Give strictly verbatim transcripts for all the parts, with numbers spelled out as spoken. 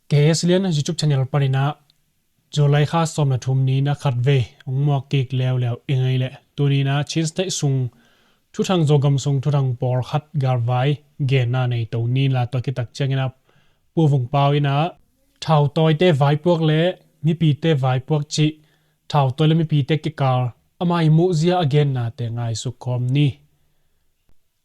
Kei Silian YouTube channel panin ah July kha sawm le thum ni-in ah khatvei hong muak kik leuleu ing ei leh, tuni-in ah Chin State sung thuthang, Zogam sung thuthang pawlkhat galvai genna nei to ni. La tua kitak ciangin ah Pu Vung Pau in ah thautawite vaipuak le mipite vaipuak cih, thautawi le mipite kikal ama ii muhzia a gennate ngaihsuk khawm ni.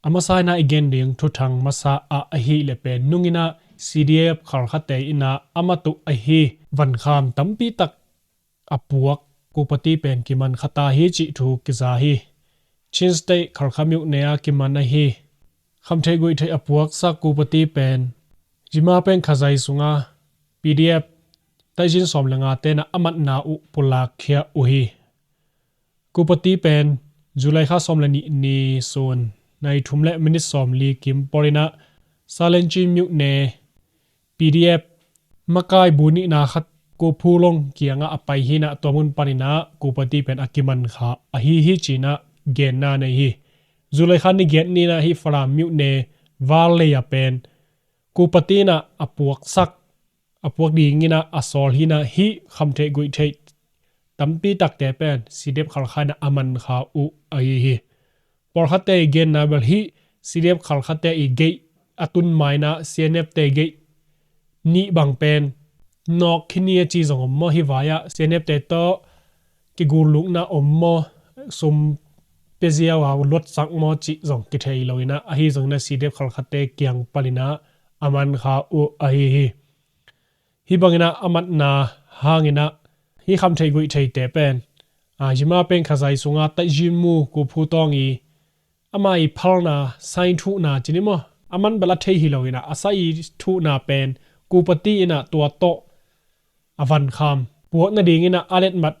A masa in ah i gen ding thuthang masa ah ahih leh pen, nung in ah C D F Khalkhate in ah a mat uh ahi vankham tampi tak a puak Kupati pen kiman kha ta hi cih thu kiza hi. Chin State Khalkha myone ah kiman ahi khamtheih guihtheih a puaksak Kupati pen Jima Peng Khazai sungah P D F taizin sawm le ngate in ah a matna uh pulakkhia uh hi. Kupati pen July kha sawm le nih ni sun nai thum le minit sawmli kim pawl in ah Salenci myone P D F makai bu nihna khat Kuphu Long kiangah a pai hi-in ah, tua mun panin ah Kupati pen a kiman kha ahi hi ci-in ah genna nei hi. July kha ni giat ni-in ah hih Falam myone Valley ah pen Kupati in ah a puaksak, a puak dingin ah a sawl hi-in ah, hih khamtheih guihtheih tampi takte pen C D F Khalkha in ah a man kha uh ahi hi. Pawlkhatte ii genna bel hih C D F Khalkhate ii gate a tun ma-in ah C N F te gate nih bang pen nawk khin ni a ci zong om maw, hih vai-ah C N F te tawh kigullukna om maw, sum pia ziau a luatsak maw cih zong kithei lo-in ah, ahi zongin ah C D F Khalkhate kiang panin ah a man kha uh ahi hi. Hih bangin ah a matna hangin ah hih khamtheih guihtheihte pen, a, Jima Peng Khazai sungah taizin mu Kuphu Tawng ii ama ii phalna, sa ii thuhna ci ni maw, a man bel a thei hi lo-in ah, a sa ii thuhna pen Kupati in ah tua tawh a vankham puak nadingin ah a letmat,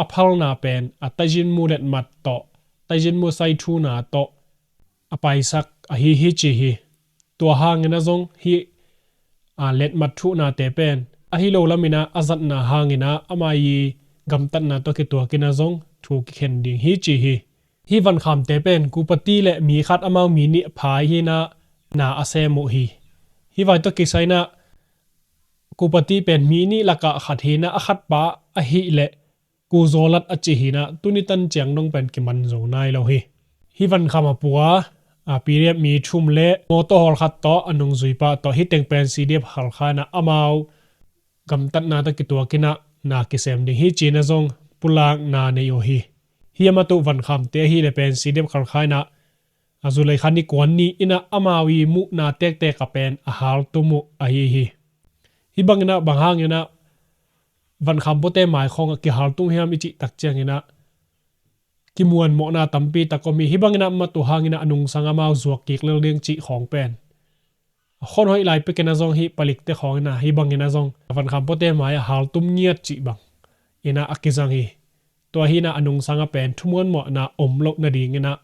a phalna pen a taizin mu letmat tawh, taizin mu sa ii thuhna tawh a paisak ahi hi ci hi. Tua hangin ah zong hih, a, letmat thuhnate pen ahi lo lamin ah a zatna hangin ah ama ii gamtatna tawh kituakin ah zong thu kikhen ding hi ci hi. Hih vankhamte pen Kupati le mi khat amau mi nih phai hi-in ah na a sem uh hi. Hih vai tawh kisai-in ah Kupati pen mi nih lakah khat hi-in ah, a khatpa ahih leh Ku Zawlat a ci hi-in ah, tuni tan ciang dong pen kiman zo nai lo hi. Hih vankham a pua, a, P D F mi thum le mawtaw hawlkhat tawh a nungzuipa tawh, hih teng pen C D F Khalkha in ah amau gamtatna tawh kituakin ah na kisem ding hi ci-in ah zong pulakna nei uh hi. Hih a mat uh vankhamte ahih leh pen C D F Khalkha in ah a July kha ni kuan ni-in ah amau ii muhna tektek ah pen a haltum uh ahi hi. Hih bangin ah bang hangin ah vankham puate mai khawng ah kihaltum hiam i cih tak ciangin ah kimuanmawhna tampi tak om hi. Hih bangin ah a mat uh hangin ah a nungsang amau zuak kik lel ding cih khawng pen a khawnhoih lai pekin ah zong hih palikte khawng in ah hih bangin ah zong vankham puate mai ah haltum ngiat cih bangin ah a kizang hi. Tua hi-in ah a nungsang ah pen thumuanmawhna om loh nadingin ah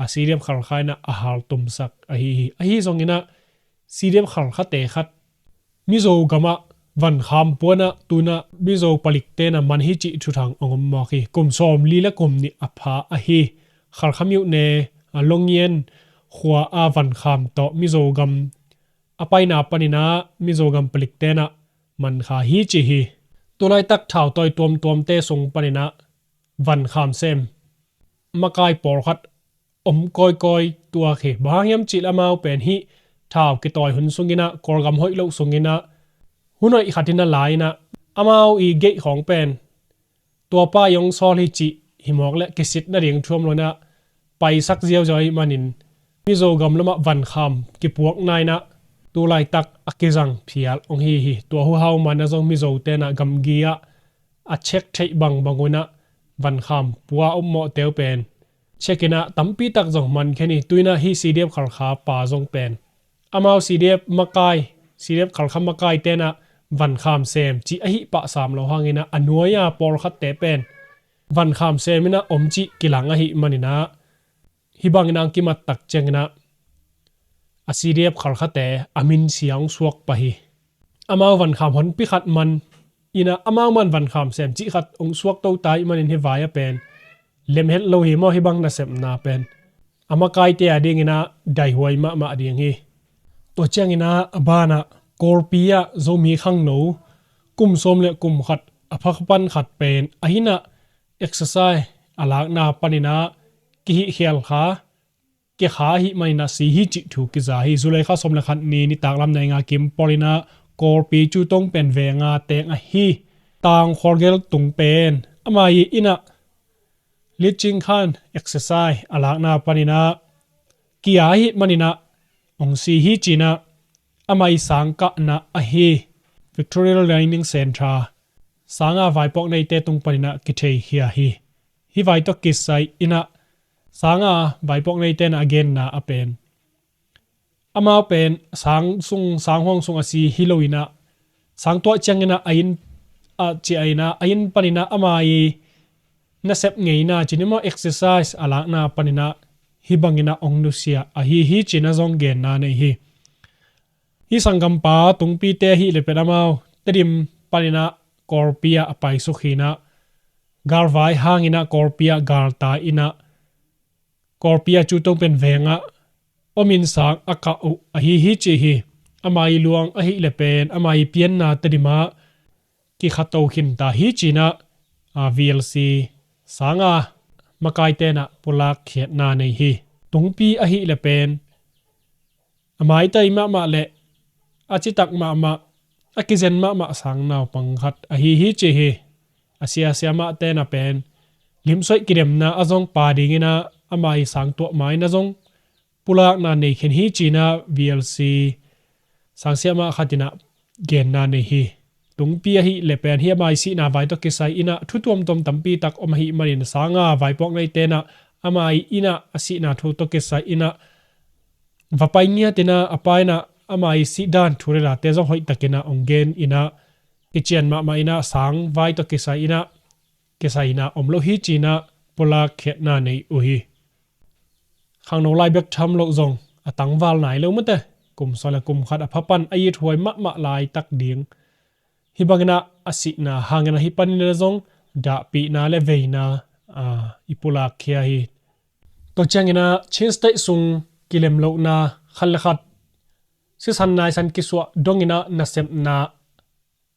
a C D F Khalkha in ah a haltumsak ahi hi. Ahi zongin ah C D F Khalkhate khat Mizo gamah vankham puan ah tu-in ah Mizo palikte in ah man hi cih thuthang hong om mawk hi. Kum sawmli le kum nih a pha ahi Khalkha myone, a, Longyen khua a vankham tawh Mizo gam a paina panin ah Mizo gam palikte in ah man kha hi ci hi. Tulaitak thautawi tuamtuamte sung panin ah vankham sem makai pawlkhat om kawikawi tuak hi. Bang hang hiam cih leh amau pen hih thau kitawi hun sungin ah, Kawlgam hoih loh sungin ah, hun hoih khat in ah la-in ah, amau ii gate khawng pen tuapa ii hong sawl hi cih hi mawk leh kisit nading thu om lo-in ah paisak ziauziau ahih manin Mizo gam lamah vankham kipuakna in ah tulaitak a kizang phial hong hi hi. Tua huhau man ah zong Mizote in ah gamgi ah a check theih bangbang un ah vankham pua ummawhte uh pen check in ah tampi tak zong man khen hi. Tu-in ah hih C D F Khalkha pa zong pen amau C D F makai, C D F Khalkha makaite in ah vankham sem cih ahih pah sam lo hangin ah a nuai-a pawlkhatte pen vankham sem in ah om cih kilang ahih manin ah hih bangin ah hong kimat tak ciangin ah a C D F Khalkhate a minsia hong suak pah hi. Amau vankham honpi khat man in ah amau man vankham sem cih khat hong suak to ta ahih manin hih vai-ah pen lem het lo hi maw, hih bang nasepna pen a makaite adingin ah daihuai mahmah ding hi. Tua ciangin ah a banah Kawlpi ah Zomi khangno kum sawm le kum khat a pha pan khat pen a hinah exercise a lakna paninah kihihkhial kha, kikha ahih maninah si hi cih thu kiza hi. July kha sawm le khat ni nitaklam nai nga kim pawlinah Kawlpi Cutong pen venga teng ahi. Tang khualgel tung pen ama i innah Licing khan exercise a lakna paninah kia ahih maninah hong si hi cinah ama i sang kahna ahi. Victoria Learning Centre sanga vaipuak neite tung paninah kitheikhia hi. Hih vai tawh kisai innah sanga vaipuak neite na a genna a pen amau pen sang sung, sang huang sung a si hi loinah sang tuah cianginah a inn a cia inah a inn paninah ama i nasep ngeina cin i maw exercise a lakna paninah hih banginah ong nusia ahi hi cinah zong genna nei hi. Hih sanggampa Tungpite ahih le pen amau Tedim paninah Kawlpi ah a paisuk hinah galvai hanginah Kawlpi ah galta innah Kawlpi ah Cutong pen vengah omin sang a kah uh ahi hi ci hi. Ama i luang ahih le pen ama i pianna Tedim ah kikhato khinta hi cinah VLC sanga makaitenah pulak khiatna nei hi. Tungpi ahih le pen a maitai mahmah le a citak mahmah, a kizen mahmah sang naupang khat ahi hi ci hi. A siasia mahte na pen limsoih kidemna a zong pa dinginah ama i sang tuah maina zong pulakna nei khin hi cinah VLC sangsiah mah khatinah genna nei hi. Tungpi ahih le pen hi ama i sihna vai tawh kisai innah thu tuamtuam tampi tak om ahih manin sanga vaipuak neitenah ama i innah a sihna thu tawh kisai innah va pai ngiatinah a painah ama i sihdan thu le late zong hoihtakinah ong gen innah kician mahmah innah sang vai tawh kisai innah kisaina om lo hi cinah pulak khiatna nei uh hi. Khangno lai bek tham loh zong a tangval nai lo mate, kum sawm le kum khat a pha pan a ithuai mahmah laitak ding. Hih banginah a sihna hanginah hih paninah zong dahpihna le veina i pulak khia hi. Tua cianginah Chin State sung kilemlohna khat le khat sisan naisan kisuah donginah nasepna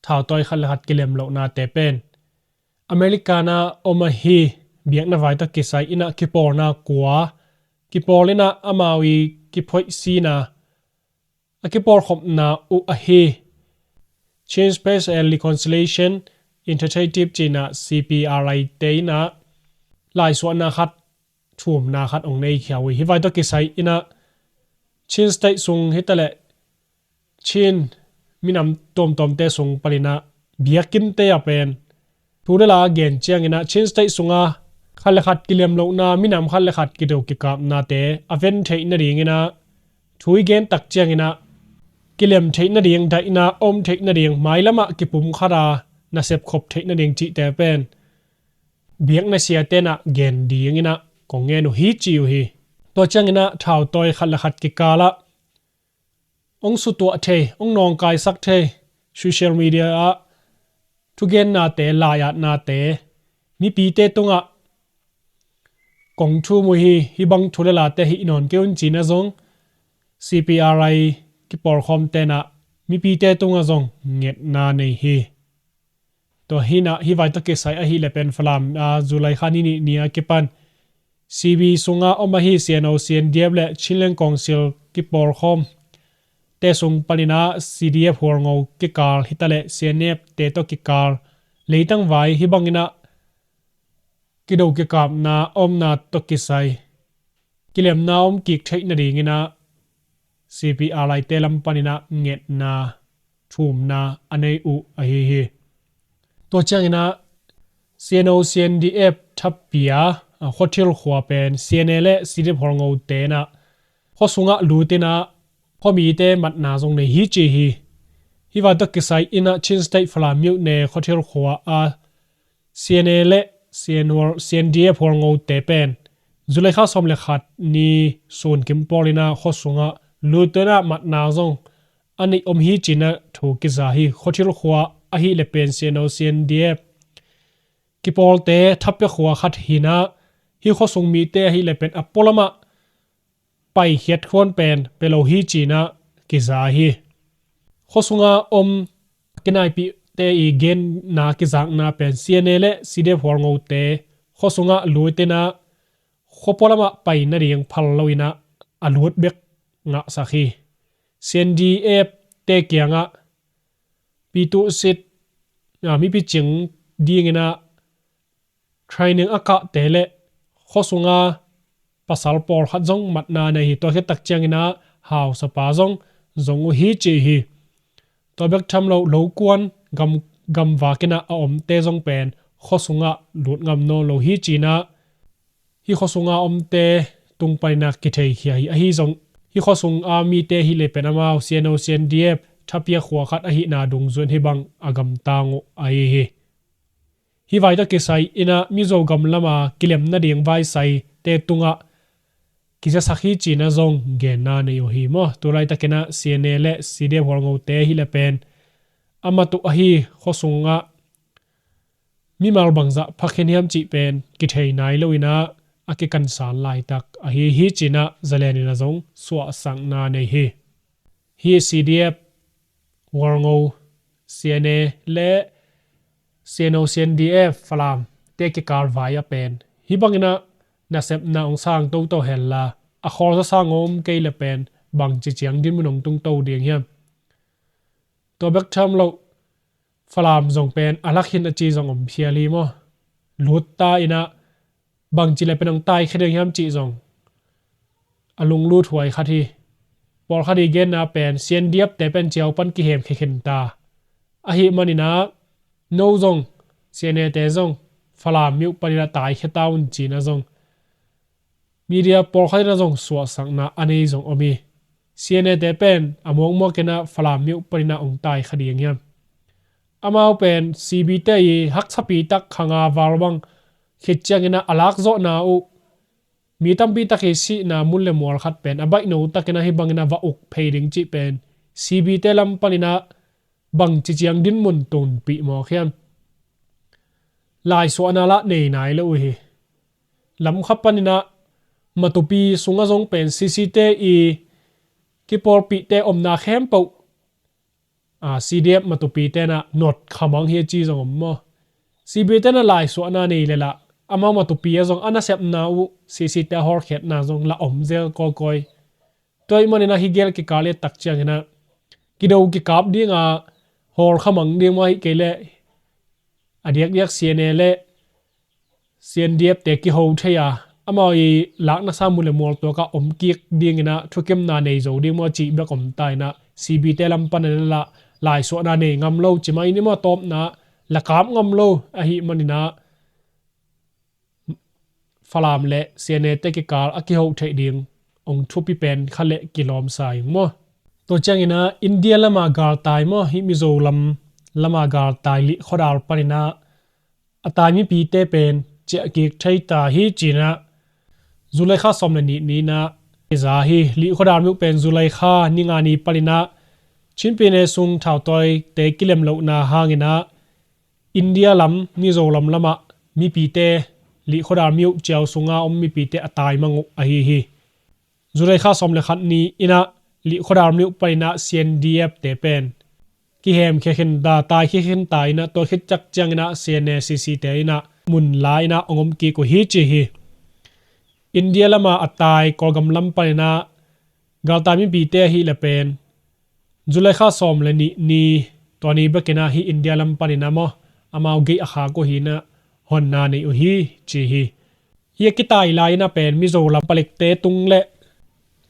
thautawi khat le khat kilemlohnate pen Americana om ahi. Biakna vai tawh kisai innah kipawlna kua kipawl innah amau i kiphoih sina a kipawlkhopna uh ahi. Chin Peace and Reconciliation Initiative cinah CPRI te innah laisuahna khat thumna khat ong nei khia uh hi. Hih vai tawh kisai innah Chin State sung hitaleh Chin minam tuamtuamte sung paninah biakinnte a pen thu le la gen cianginah Chin State sunga khat le khat kilemlohna, minam khat le khat kido kikapnate a ven theih nadinginah thu i gen tak cianginah kilem theih nading, daihna om theih nading, mailamah kipum khata nasep khop theih nading cihte pen biakna siatenah gen dinginah kong ngen uh hi ci uh hi. Tua cianginah thautawi khat le khat kikalah ong sutuah thei, ong nawngkaisak thei social media ah thugennate, lai-atnate mipite tungah kong thum uh hi. Hih bang thu le late hih nawn kei un cinah zong CPRI kipawlkhawm tenah mipite tungah zong ngetna nei hi. Tua hinah hih vai tawh kisai ahih le pen Falam a July kha ni nih ni a kipan CB sunga om ahi CNO, CNDF le Chinland Council kipawlkhawm te sung paninah CDF Hualngo kikal hitaleh CNF te tawh kikal leitang vai hih banginah kido kikapna omna tawh kisai kilemna om kik theih nadinginah CPRI te lam paninah ngetna thumna a nei uh ahi hi. Tua cianginah CNO, CNDF thapi a khuathil khua pen CNA le CDF Hualngo tenah khua sungah lutinah khuamite matna zong nei hi ci hi. Hih vai tawh kisai innah Chin State Falam myone khuathil khua a CNA le CNDF Hualngo te pen July kha sawm le khat ni sun kim pawlinah khua sungah lutinah matna zong a neih om hi cinah thu kiza hi. Khuathil khua ahih le pen CNO, CNDF kipawlte thapia khua khat hinah hih khuasung mite ahih le pen a pualamah paikhiat khuan pen pia lo hi cinah kiza hi. Khuasunga om kinaipihte i genna kizakna pen C N A le C D F Hualngote khuasungah luitinah khuapua lamah pai nading phal loinah a lut bek ngahsak hi. C N D F te kiangah pituhsit, a, mipi cing dinginah training a kahte le khuasunga pasal pawlkhat zong matna nei hi. Tua khit tak cianginah hausapa zong zong uh hi ci hi. Tua bek tham lo, lokuan gam, gamvakinah a omte zong pen khuasungah lut ngam nawn lo hi cinah hih khuasunga omte tung paninah kitheikhia hi. Ahi zong hih khuasunga mite hi le pen amau C N O C N D F thapiak khua khat ahihna dungzuin hih bang a gamtang uh ahi hi. Hih vai tawh kisai inah Mizo gam lama kilem nading vaisaite tungah kizasak hi cinah zong genna nei uh hi maw? Tulaitakinah C N A le C D F Hualngote hi le pen a mat uh ahi khuasungah mimal bangzah phakhin hiam cih pen kithei nai loinah a kikansan laitak ahi hi cinah zalen inah zong suahsakna nei hi. Hih C D F Hualngo, C N A le C N O C N D F Falam te kikal vai a pen hih banginah nasepna hong sang toto henla a khawlsa sang om kei le pen bangci ciang dinmun hong tungto ding hiam? Tua bek tham lo Falam zong pen a lak hin a ci zong om phial hi maw? Lut ta inah bangci le pen hong taikhia ding hiam cih zong a lunglut huai khat hi. Pawlkhat i genna pen C N D F te pen ciau pan kihemkhia khin ta. Ahi maninah no zong C N A te zong Falam mi uh paninah taikhia ta un cinah zong media pawlkhat inah zong suahsakna a nei zong om hi. C N A te pen a muakmuakinah Falam mi uh paninah hong taikhia ding hiam? Amau pen C B te i haksapi tak khanga val bang khit cianginah a lakzawhna uh mi tampi tak i sihna mun le mual khat pen a baihno takinah hih banginah va uk phei ding cih pen C B te lam paninah bangci ciang dinmun tunpih mawk hiam? Laisuahna lah nei nai lo uh hi. Lamkha paninah matupi sungah zong pen C C te i kipawlpihte omna khempeuh a, C D F matupi tenah not khamang hi a ci zong om maw? C B tenah laisuahna nei lelah amau matupi ah zong a nasepna uh C C te a hawlkhiatna zong la om zel kawikawi. Tua ih maninah hih gel kikal i et tak cianginah kido kikap dinga hawl khamang ding maw, ahih kei leh a diakdiak C N A le C N D F te kiho thei a, amau i lakna sa mun le mual tuakah om kik dinginah thukimna nei zo ding maw cih bek om ta inah C B te lam panin lah laisuahna nei ngam lo ci mah in i maw, tawpna la kap ngam lo ahih maninah Falam le C N A te kikal a kiho theih ding ong thupi pen kha le kilawm sa ing maw? Tua cianginah India lama galtai maw, hih Mizo lam lama galtai lih khuadal paninah a tai mipite pen ciah kik thei ta hi cinah July kha sawm le nih ninah i za hi. Lih khuadal mi uh pen July kha ni nga ni paninah Chin pyine sung thautawite kilem lohna hanginah India lam, Mizo lam lamah mipite, lih khuadal mi uh ciau sunga om mipite a taimang uh ahi hi. July kha sawm le khat ni inah lih khuadal mi uh paninah C N D F te pen kihemkhia khin ta, taikhia khin ta inah tua khit ciang cianginah C N A C C te inah mun la inah ong om kik uh hi ci hi. India lama a tai Kawlgam lam paninah galtai mipite ahih le pen July kha sawm le nih ni, tua ni bekinah hih India lam paninah maw, amau gei a khak uh hinah honna nei uh hi ci hi. Hih a kitai lai inah pen Mizo lam palikte tung le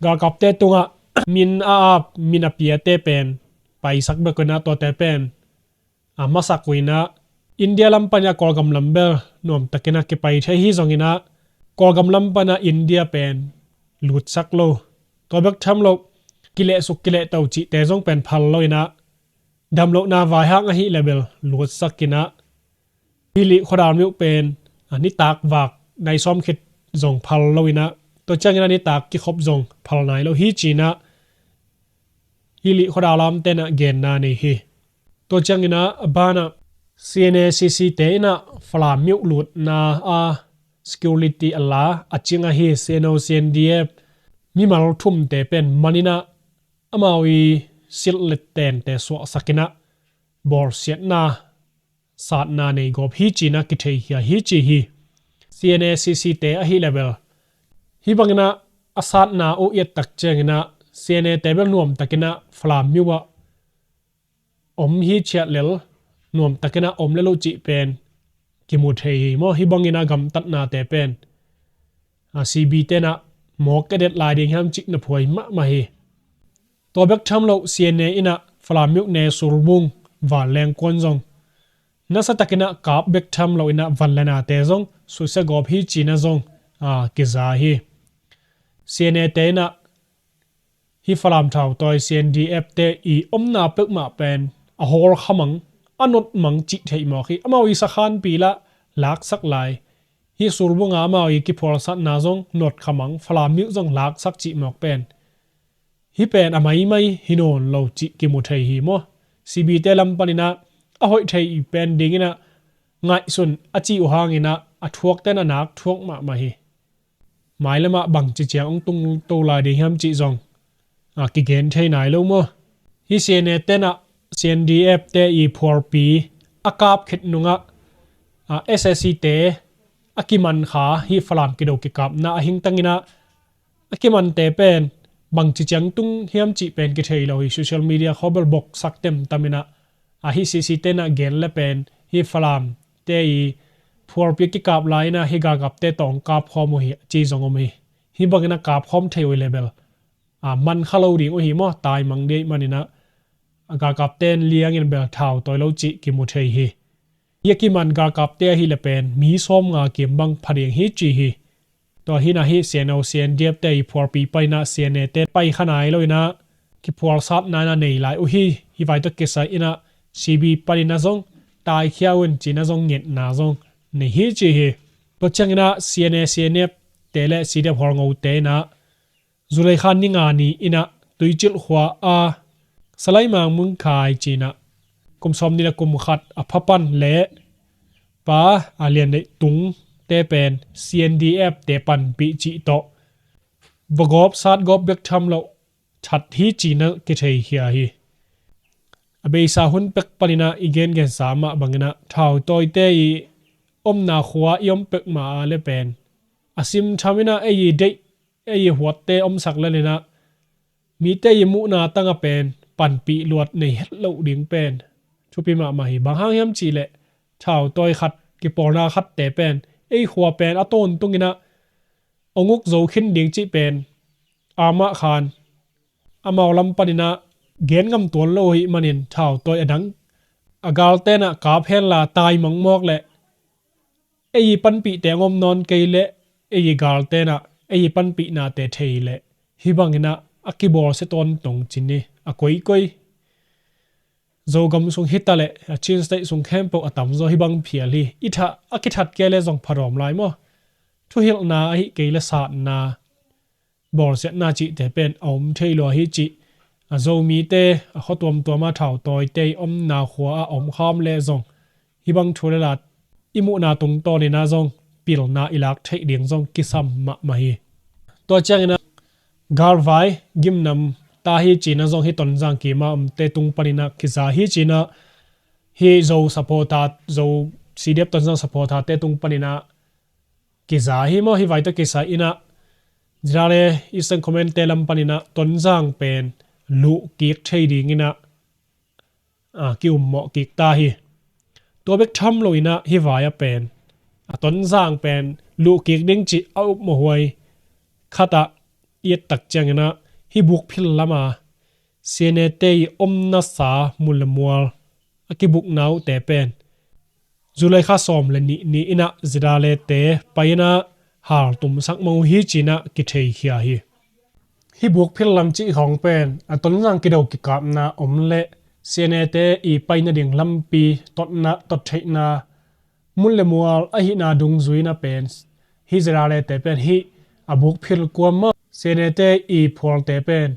galkapte tungah min a ap, min a piate pen paisak bek uh inah tuate pen a masak uh inah India lam paninah Kawlgam lam bel nuamtakinah kipai thei hi zonginah Kawlgam lam paninah India pen lutsak lo. Tua bek tham lo, kilehsuk kilehto cihte zong pen phal lo inah damlohna vaihang ahih le bel lutsak inah hih lih khuadal mi uh pen a nitak vak nai sawm khit zong phal lo inah tua cianginah nitak kikhop zong phal nai lo hi cinah hih lih khuadal lam tenah genna nei hi. Tua cianginah a banah C N A C C te inah Falam mi uh lutna a security a la a cing ahi C N O C N D F mimal thumte pen maninah amau i silh le tente suahsak in ah bawlsiatna, satna nei gawp hi ci-in ah kitheikhia hi ci hi. C N A C C te ahih leh bel hih bangin ah a satna uh i et tak ciangin ah C N A te bel nuamtakin ah Falam myo ah om hi ciat lel, nuamtakin ah om lel uh cih pen kimu thei hi maw. Hih bangin ah gamtatnate pen a C B te'n ah mawk ka det lai ding hiam cih na phuai mahmah hi. Tua bek tham lo C N A in ah Falam myo ne Surbung vanleng kuan zong nasatakin ah kap bek tham lo in ah van le nate zong susia gawp hi ci-in ah zong a kiza hi. C N A te in ah hih Falam thautawi C N D F te i omna peuhmah pen a hawl kha mang, a not mang cih theih mawk hi. Amau i sakhanpi lah laksak lai, hih Surbung ah amau i kiphualsatna zong not kha mang, Falam myo zong laksak cih mawk pen hih pen a maimai hi nawn lo cih kimu thei hi maw. C B te lam panin ah a hoih thei pen dingin ah ngaihsun a cih uh hangin ah a thuakte'n a nak thuak mahmah hi. Mailam ah bangci ciang hong tung to lai ding hiam cih zong a kigen thei nai lo maw. Hih C N A te'n ah C N D F te i phualpi a kap khit nungah a S A C te a kiman kha hih Falam kido kikapna a hingtangin ah a kimante pen bangci ciang tung hiam cih pen kithei lo hi. Social media khawng bel boksak temtam in ah a hih C C te'n ah gen le pen hih Falam te i phualpi kikap lai in ah hih galkapte tawh kap khawm uh hi ci zong om hi. Hih bangin ah kap khawm thei uh hi leh bel a man kha lo ding uh hi maw, taimang ding ahih manin ah a galkapte'n liangin bel thautawi lo cih kimu thei hi. Hih a kiman galkapte ahih leh pen mi sawmnga kim bang pha ding hi ci hi. Tua hi in ah hih C N O C N D F te i phualpi panin ah C N A te pai kha nai lo in ah kiphualsatna in ah nei lai uh hi. Hih vai tawh kisai in ah C B panin ah zong taikhia un ci-in ah zong ngetna zong nei hi ci hi. Tua ciangin ah C N A C N F te le C D F Hualngote in ah July kha ni nga ni in ah Tuicilh khua a Salaimang Mungkhai ci-in ah kum sawmnih le kum khat a pha pan le Pa a Lian Neih Tungte pen C N D F te panpih cih tawh va gawp sat gawp bek tham loh that hi ci-in ah kitheikhia hi. A beisa hun pek panin ah i gengensa mah bangin ah thautawite i omna khua i om pek mah a le pen a simtham in ah ei i deih, ei i huatte omsak lel in ah mite i muhna tangah pen panpih luat nei het loh ding pen thupi mahmah hi. Bang hang hiam cih leh thautawi khat, kipawlna khatte pen ei khua pen a tawntung in ah hong uk zo khin ding cih pen amah khan amau lam panin ah gen ngam tuan lo ahih manin thautawi a dang a galte'n ah kap hen la taimang mawk leh ei i panpihte hong om nawn kei leh ei i galte'n ah ei i panpihnate thei leh hih bangin ah a kibawlsia tawntung ci-in hi. A koikoi Zogam sung hi ta leh a Chin State sung khempeuh a tamzaw hih bang phial hi. I that a kithat kei leh zong phadawm lai maw. Thuhilhna ahih kei leh satna, bawlsiatna cihte pen a om thei lua hi cih a Zomite a khua tuamtuam a thautawite i omna khua a om kham leh zong hih bang thu le la i muhna tungtawnin ah zong pilna i lak theih ding zong kisam mahmah hi. Tua ciangin ah galvai gimnam ta hi ci-in ah zong hih Tonzang kim a omte tung panin ah kiza hi ci-in ah hih Zo supporter, Zo C D F Tonzang supporterte tung panin ah kiza hi maw. Hih vai tawh kisai in ah ZRA Eastern Commandte lam panin ah Tonzang pen luhkik thei dingin ah a, kiummawh kik ta hi. Tua bek tham loin ah hih vai ah pen a Tonzang pen luhkik ding cih a upmawhhuai khat ah i et tak ciangin ah hih bukphil lam a C N A te i omnasa mun le mual a kibukna uhte pen July kha sawm le nih ni in ah ZRA te pai in ah haltumsak mang uh hi ci-in ah kitheikhia hi. Hih bukphil lam cih khawng pen a Tonzang kido kikapna om leh C N A te i pai nading lampi totna, tottheihna mun le mual ahihna dungzui in ah pen hih ZRA te pen hih a bukphil kuam mah C N A te i phualte pen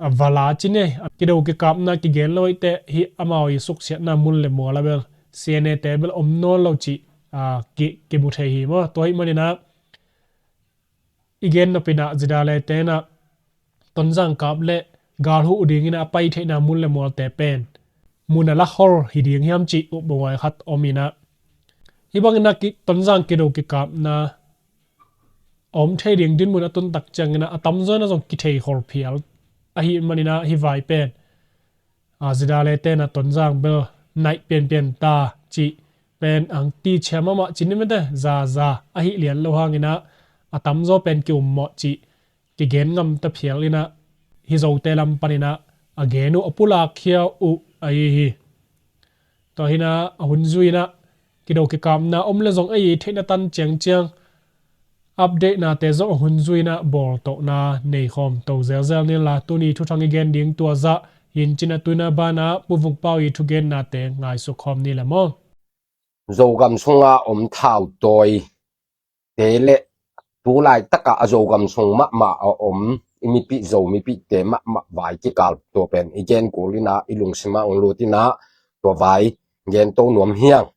a va la ci-in ah kido kikapna kigen lo ahih teh hih amau i suksiatna mun le mual ah bel C N A te bel om nawn lo cih, a, ki, kimu thei hi maw. Tua ahih manin ah i gen nop in ah ZRA te in ah Tonzang kap leh gal huh dingin a pai theihna mun le mualte pen mun a la hol hi ding hiam cih upbawnghuai khat om inah, hih bangin a ki, Tonzang kido kikapna a om thei ding dinmun a tuntak ciangin a tamzaw in a zong kithei khol phial ahih manin a hih vai pen a zidale ten a Tonzang bel naih pianpian ta cih pen ang ti chia mahmah cin ni mete zaza ahih lian lo hangin a a tamzaw pen ki-ummawh cih kigen ngam ta phial inah hih Zote lam panin a a gen uh a pulak khia uh ahi hi. Tua hi inah a hun zui inah kido kikapna om le zong ei theihna tan ciangciang update nate zong a hun zui inah bawltohna nei khawm to zelzel ni la, tuni thuthang i gen ding tua zah hi in cin a, tu inah banah Pu Vung Pau i thugennate ngaisuk khawm ni le maw. Zogam sunga om thautawi te le tu laitakah a Zogam sung mahmah a om i mipih, Zo mipihte mahmah vai kikal tua pen i gen kul inah i lungsimah ong lut inah tua vai gen to nuam hiang.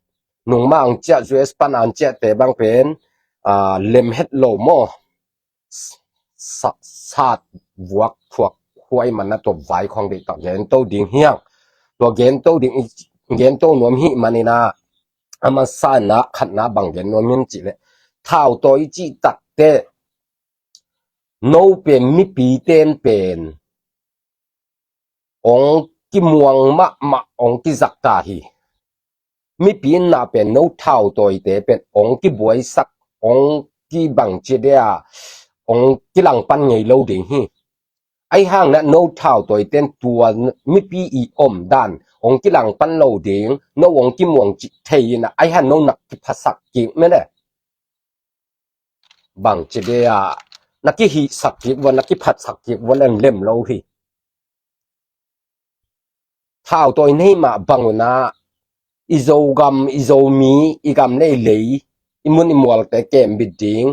Nungmah ang ciah, U S pan ang ciahte bang pen, aa, lem het lo maw? Sa-, sat vuak thuak huai man a tua vai khong deih tak gen to ding hiang. Tua gen to ding, gen to nuam hih manin a, a masa inah khatna bang gen nuam hiam cih leh, thautawi i cih takte no pen mipi ten pen ong kimuang mahmah, ong kizakta hi. Mipi in na pen no thautawite pen ong kibuaisak, ong kibangci dia, ong kilangpan ngei lo ding hi. Ahi hang na no thautawite in tua mipi i om dan ong kilangpan lo ding, no ong kimuang cih thei inah, ahi hang no nak kiphasak kik mene. Bangci dia na kihihsak kik vua, na kiphatsak kik vua lem lem lo hi. Thautawi nei mah bang unah i Zogam, i Zomi, i gam le i lei, i mun i mualte kembit ding,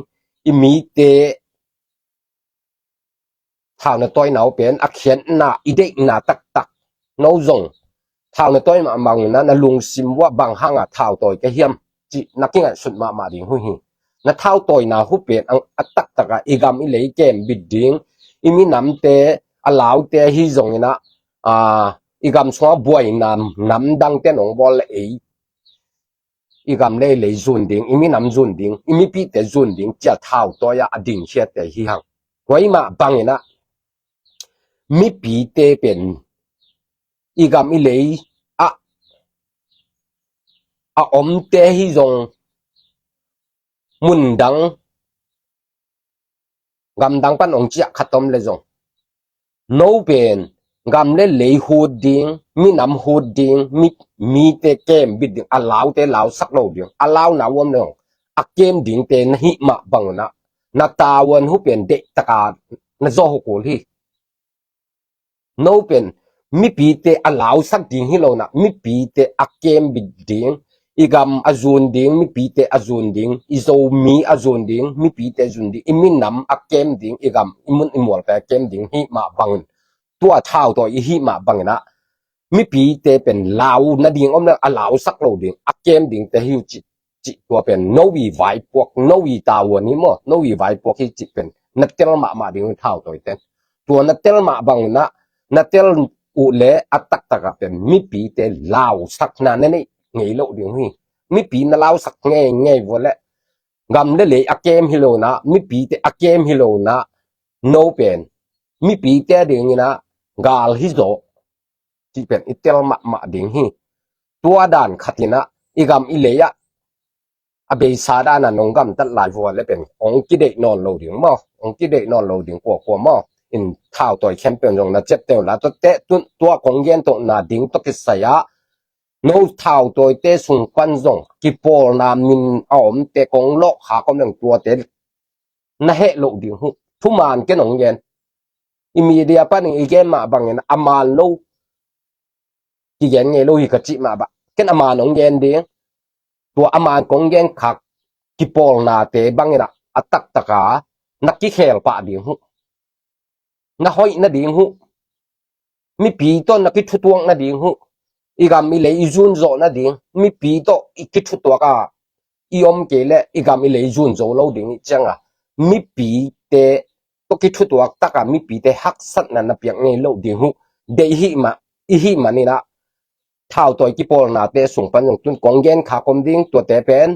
i mite thauna tawina uh pen a khiatna, i deihna taktak. No zong thauna tawi mah bang unah na lungsim uah bang hanga thautawi ka hiam cih na kingaihsut mahmah ding uh hi. Na thautawina uh pen a taktakah i gam i lei kembit ding, i minamte, a laute ahi zong inah, aa, i gam sungah buaina namdangte nong bawl le ei, i gam le i lei zun ding, i minam zun ding, i mipite zun ding cia thautawi ah a dingkhiate hi hang. Tua mah bang inah mipite pen i gam i lei ah a omte hi zong, mundang gamdang pan ong ciah khat om le zong, no pen gam le lei hut ding, minam hut ding, mi, mite kembit ding, a laute lausak lo ding, a launa uam le zong a kem dingte na hih mah bang unah na tavuan uh pen deihtaka na zawh uh kul hi. No pen mipite a lausak ding hi lo inah, mipite a kembit ding, i gam a zun ding, mipite a zun ding, i Zomi a zun ding, mipite a zun ding, i minam a kem ding, i gam, i mun i mualte a kem ding hi mah bangin tua thautawi i hih mah bang inah mipite pen lau nading om le a lausak lo ding, a kem dingte hi uh cih, cih tua pen no i vaipuak, no i tavuan hi maw, no i vaipuak hi cih pen na tel mahmah ding uh thautawite in. Tua na tel mah bang unah na tel uh le a taktakah pen mipite lausakna na neih ngei loh ding uh hi. Mipi na lausak ngei ngei vua le gam le lei a kem hi lo inah, mipite a kem hi lo inah, no pen mipite a ding inah gal hi zaw cih pen i tel mahmah ding hi. Tua dan khat inah i gam i lei ah a beisa dana nong gamtat lai vua le pen ong kideih nawn lo ding maw, ong kideih nawn lo ding kuakua maw. In thautawi khempeuh zong na ciapteh uh la, tua teh tun tua kong gen tawh na ding tawh kisai ah no thautawite sung pan zong kipawlna min a omte kong lawhkhak om leng tuate na heh loh ding uh. Thuman ken ong gen, i media panin i gen mah bangin a man lo kigen ngei lo hi ka cih mah bang ken a man ong gen ding. Tua a man kong gen khak kipawlnate bang inah a taktaka na kikhel pah ding uh, na hoih nading uh, mipi tawh na kithutuak nading uh, i gam i lei i zun zawh nading, mipi tawh i kithutuak a i om kei le i gam i lei zun zo lo ding i cianga mipite tawh kithutuak taka mipite haksatna na piak ngei loh ding uh deih hih mah, i hih maninah thautawi kipawlnate sung pan zong tun kong gen kha kom ding, tuate pen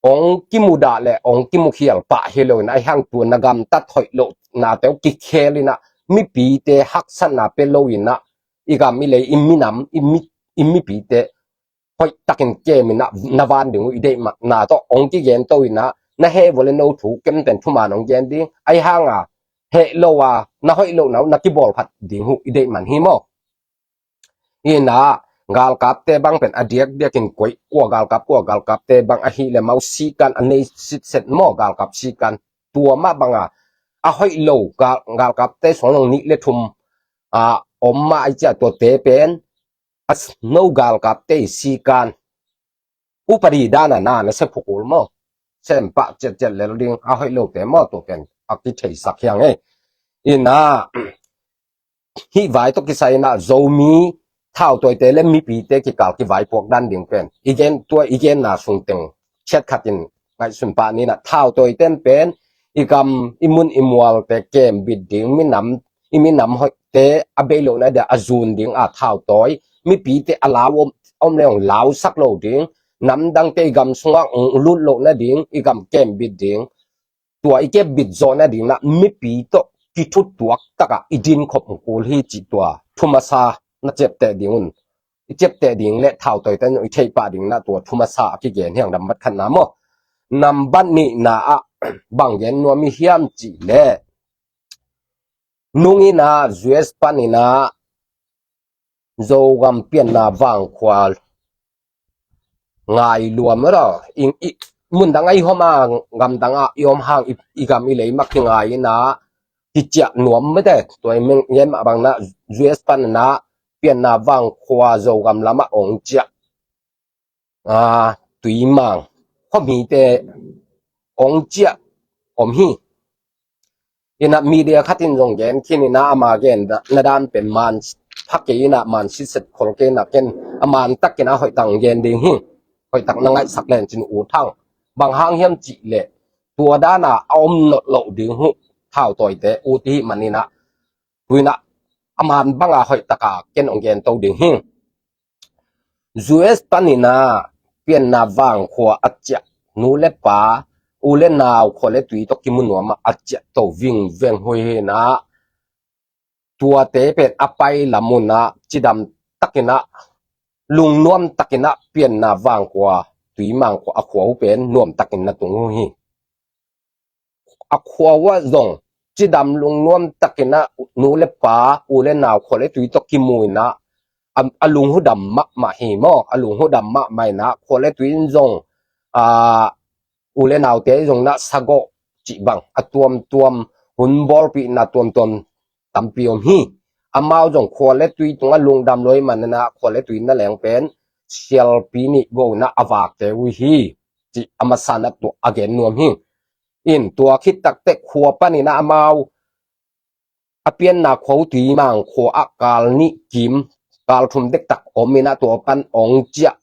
ong kimudah le ong kimukhial pah hi loinah, ahi hang tua na gamtat hoih lohnate uh kikhel inah mipite haksatna pia loinah i gam i lei i minam i mi, i mipite hoih takin kem inah na van ding uh i deih mah na tawh ong kigen to inah, na heh vua le no thu kemten thuman ong gen ding, ahi hanga heh lo a na hoih lohna uh na kibawl phat ding uh i deih man hi maw? Inah galkapte bang pen a diakdiakin koi kua galkap kua galkapte bang ahih le mau sikan a nei sitset maw, galkap sikan tua mah banga a hoih lo gal, galkapte suang zong nih le thum a om mah ai ciah tuate pen a no galkapte i sikan upadi dana na na se phukul maw, sem pah ciatciat lel ding a hoih lote maw, tua pen a kitheisak hiang ei. Inah hih vai tawh kisai inah Zomi thautawite le mipite kikal kivaipuak dan ding pen i gen tua i genna sungteng chiat khatin ngaihsun pah ninah, thautawite pen i gam i mun i mualte kembit ding, minam i minam hoihte a bei lohna dia a zun ding a thautawi, mipite a lau om, om le ong lausak lo ding, namdangte i gam sungah ong lut lohna ding, i gam kembit ding, tua i kep bit zawhna ding na mipi tawh kithutuak taka i din khop kul hi cih tua thumasa na ciapteh ding un. I ciapteh ding le thautawite i theih pah ding na tua thumasa a kigen hiang nambat khatna maw. Nambat nihna ah bang gen nuam i hiam cih le nung inah U S pan inah Zogam pianna vangkhua ngai luam lo. Mundang a i hom a gamdang a i om hang i gam i lei mak kingai ina kiciah nuam mete. Tua i meng ngen mah bang na U S pan na pianna vangkhua Zogam lamah ong ciah tuimang khuamite ong ciah om hi. Ina media khatin zong gen khin ina ama gen na dan pen man phak kei ina man sitset khol kei ina ken a man tak ina hoihtak gen ding hi. Hoihtak na ngaihsak len cin ut hang. Bang hang hiam cih leh tua dana a om nolh loh ding uh thautawite ut hi man ina tuina a man banga hoihtaka ken ong gen to ding hi. U S pan ina pianna vangkhua a ciah nu le pa u le nau khua le tui tawh kimu nuam a ciah to vingveng hui hi ina tuate pen a pai lam ina cidam tak ina lungnuam tak ina pianna vangkhua tuimang khua a khua uh pen nuam tak ina tung uh hi. A khua uh ah zong cidam lungnuam tak ina nu le pa u le nau khua le tui tawh kimu ina a lunghu dam mahmah hi maw. A lunghu dam mahmah ina khua le tui in zong u le naute zong na sagawh cih bang a tuamtuam hun bawlpih na tuamtuam tampi om hi. Amau zong khua le tui tunga lungdam luai man ina khua le tui na leng pen sialpi nih go ina a vakte uh hi cih a masa na tua a gen nuam hi. In tua khit takte khua pan ina amau a pianna khua uh tuimang khua ah kal nih kim kal thum dektak om ina tua pan ong ciah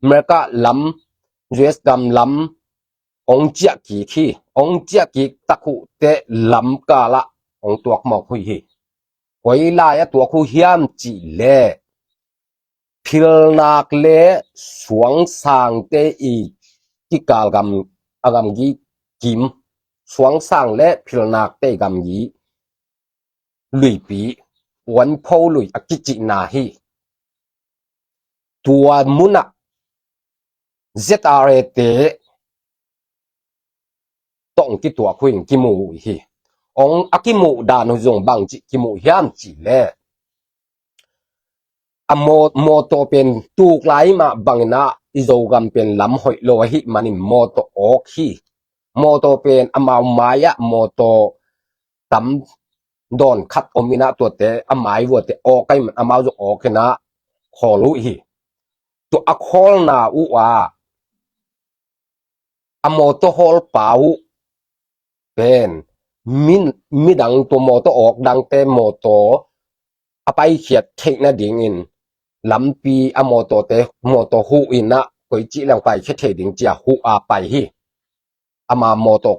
America lam U S gam lam ong ciah kik hi. Ong ciah kik tak uh te lam kalah ong tuak mawk hui hi. Koi lai a tuak uh hiam cih leh philnak le suangsangte i kikal gam a gamgi kim, suangsang le philnakte i gamgi luipi puanpho lui a kicihna hi. Tua munah Z R A te tawh ong kituak hui ong kimuh uh hi. Ong a kimuh dan uh zong bang cih kimuh hiam cih leh a mawtaw pen tuklai mah bang ina i Zogam pen lam hoih lo ahih manin mawtaw awk hi. Mawtaw pen amau mai ah mawtaw tam dawn khat om ina tuate a mai vuate awk ahih man amau zong awk ina khawl uh hi. Tua a khawlna uh ah a mawtaw hawlpa uh pen midang tua mawtaw awk dangte mawtaw a paikhiat theih nadingin lampi a mawtawte mawtaw huh ina koi cih leng paikhia thei ding cia huh a pai hi. Ama mawtaw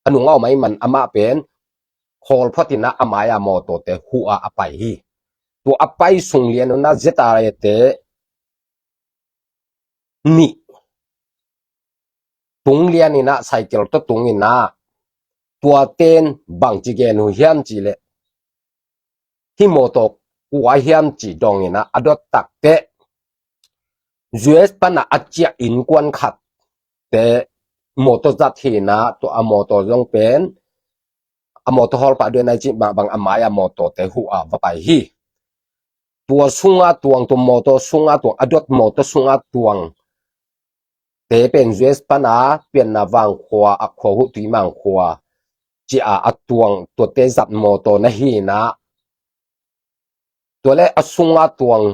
a nung a om ahih man amah pen khawl phot in ah a mai-a mawtawte huh a a pai hi. Tua a pai sung lian un ah Z R A te nih tung lian in ah cycle tawh tung in ah, tuate'n bangci gen uh hiam cih leh, hih mawtaw kua hiam cih dong in ah a dot tak teh, U S pan ah a ciah innkuan khat te mawtaw zat hi in ah, tua a mawtaw zong pen a mawtaw hawlpa duh nai cih mah bang a mai-a mawtawte huh a va pai hi. Tua sung a tuang, tua mawtaw sung a tuang, a dot mawtaw sung a tuang te pen U S pan a Pianna Vang khua, a khua huh Tuimang khua ci a a tuang, tuate zat mawtaw na hi in ah, tua leh a sung a tuang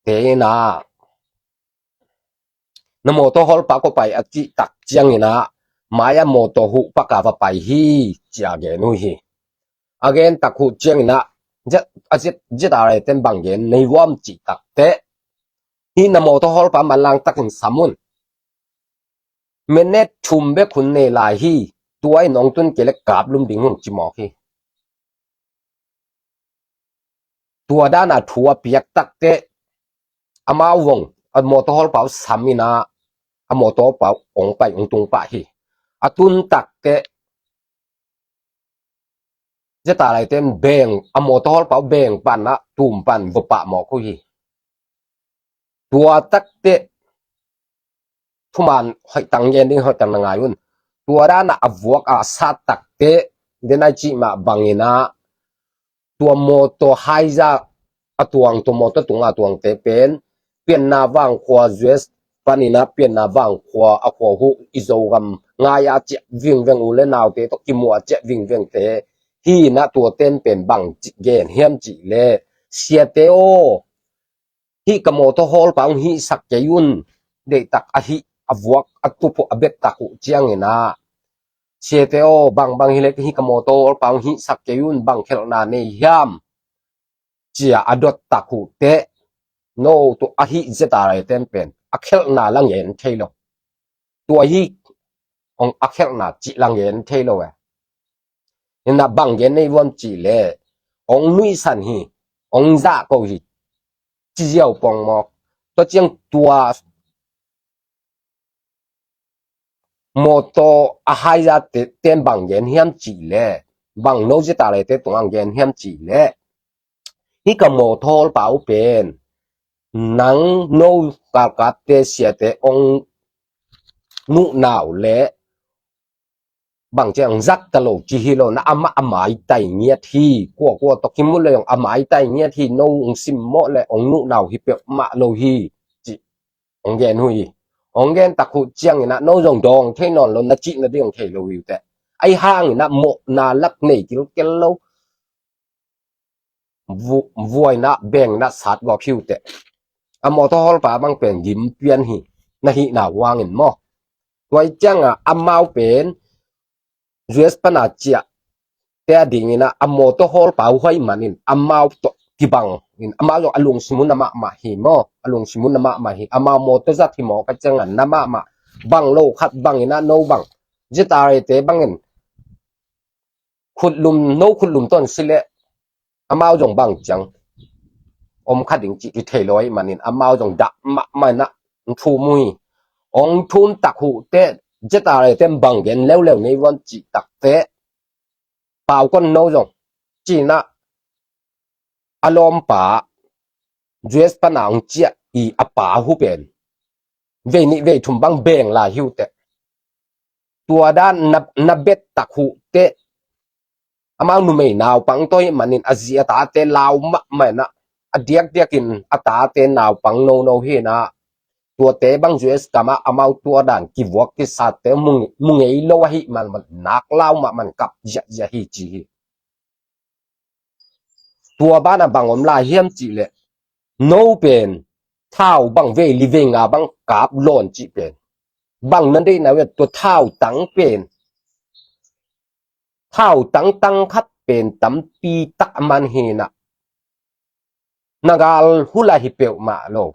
te in ah, na mawtaw hawlpa kua pai a cih tak ciang in ah, mai-a mawtaw huh pak a va pai hi, ci a gen uh hi. A gen tak uh ciang in ah, Z-, a Z-, Z R A te'n bang gen nei uh hiam cih tak teh, hih na mawtaw hawlpa manlang takin sam un. Minute thum bek hun nei lai hi, tua in hong tun kei leh kap lum ding un, ci mawk hi. Tua dan a thu a piak tak teh, amau zong a mawtaw hawlpa uh sam in ah, a mawtaw hawlpa uh hong pai, hong tung pah hi. A tun tak teh, Z R A te'n beng, a mawtaw hawlpa uh beng pan ah, tum pan va pah mawk uh hi. Tua tak teh, thuman hoih tak gen ding, hoih tak na ngai un. Tua dan a a vuak a sat tak teh, den ai cih mah bang in ah, tua mawtaw haiza a tuang, tua mawtaw tung a tuangte pen, Pianna Vang khua, U S pan in ah Pianna Vang khua, a khua huh i Zogam ngai a ciah vingveng, u leh naute tawh kimu a ciah vingvengte hi in ah, tuate'n pen bangci gen hiam cih leh, siate aw, hih ka mawtaw hawlpa hong hihsak kei un, deihtak a hih, a vuak a tup uh, a bet tak uh ciang in ah, siate aw, bangbang hi leh hih ka mawtaw hawlpa hong hihsak kei un, bang khelhna nei hiam, ci a a dot tak uh teh, no, tua a hih Z R A te'n pen a khelhna la ngen thei lo. Tua hih hong a khelhna cih la ngen thei lo e. In ah bang gen nei uh hiam cih leh, hong nuihsan hi, hong zahko hi, ci ziau pong mawk. Tua ciang tua mawtaw a haiza te, te'n bang gen hiam cih leh, bang no Z R A te tungah gen hiam cih leh, hih ka mawtaw hawlpa uh pen, nang no galkapte, siate hong nuhna uh leh, bang ciang zat ta lo ci hi lo, na amah a maitai ngiat hi, kuakua tawh kimu leh zong a maitai ngiat hi, no hong simmawh leh hong nuhna uh hi peuhmah lo hi, ci hong gen uh hi. Hong gen tak uh ciang in ah, no zong dawng thei nawn lo, na cih nading hong thei lo hi uh teh. Ahih hang in ah mawhna lak nei kilkel lo, vu-, vuai in ah, beng in ah sat gawp hi uh teh. A mawtaw hawlpa bang pen gim pian hi, na hihna uh hangin maw. Tua ciang a amau pen U S pan a ciahte a ding in ah, a mawtaw hawlpa uh hoih man in amau tawh kibang in, amau zong a lungsim uh na mahmah hi maw, a lungsim uh na mahmah hi. Amau mawtaw zat hi mawk a ciang a na mahmah, bang lo khat bang in ah, no bang, Z R A te bang in khutlum, no khutlum tawh si leh amau zong bang ciang om kha ding cih kithei lo ahih man in, amau zong dah mahmah in ah hong thum uh hi. Hong thum tak uh teh, Z R A te'n bang gen leuleu nei uh hiam cih tak teh, pau kon, no zong, ci in ah a lawmpa, U S pan a hong ciah i a pa uh pen vei nih vei thum bang beng lai hi uh teh. Tua dan na, na bet tak uh teh, amau numei naupang tawh ahih man in, a zi a tate lau mahmah in ah, a diakdiak in a tate naupang nono hi in ah, tuate bang U S gam ah amau tua dan kivuak kisat te mu, mu ngei lo ahih man, man nak lau mahmah in kap ziahziah hi, ci hi. Tua ban ah bang om lai hiam cih leh, no pen thau bang vei li vei nga bang kap lawn cih pen, bang na deih na uh hiam, tua thau tang pen, thau tang tang khat pen tampi tak a man hi in ah, na gal uh lah hi peuhmah lo.